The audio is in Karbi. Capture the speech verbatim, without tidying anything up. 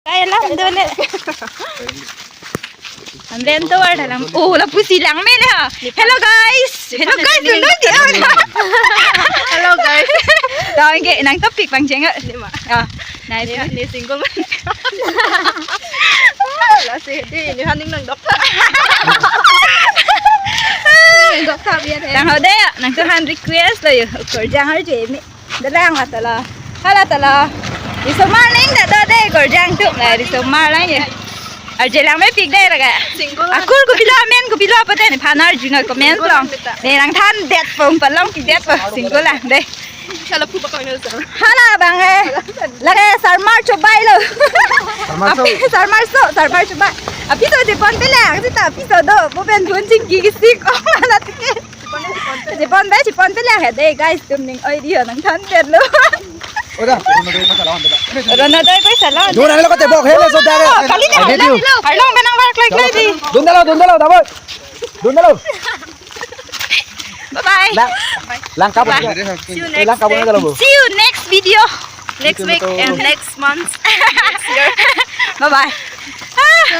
Kaya lang doon eh. Ang bento war na lang. Oh, lapusi lang men ha. Hello guys. Hello guys. Hello guys. Hello guys. Tawang ke nang topic pang jeng. Di ma. Ah, nice. Ni, ni single man. Lasi di ni haning nang doktor. Doktor biar eh. Nang hau de, nangtumphan request lo yo. Korjang arje mi. Dalang la tala. Hala tala. Isomar ning da do de korjang atum la isomar lang ye. Arje lang mepik de laga. Single lang. Akur kopilo amen kopilo apa de nephan arjunon comment along. Ne nangthan detpo, palong pik detpo, single lang de. Sala pu bakang nasa. Hala bang eh. Lage sarmar chobai lo. Sarmar so. Api sarmar so, sarmar chobai. Api to jepon pelang, sita api to do. Bo pen thun chingki kisik. Oh, hala tike. Chepon bai, chepon pelang he de guys, tum ning oi di ho nangthan det lo. Oda, Ronaldo ko salon. Dun alo ko tebok, he, so dare. Kali ni. Arlong, arlong menang barak lagi lagi. Dun dalo, dun dalo, double. Dun dalo. Bye bye. Lang, lang kabun. Bye. See you next time. See you next video. Next week and next month. Next year. Bye bye. Ah.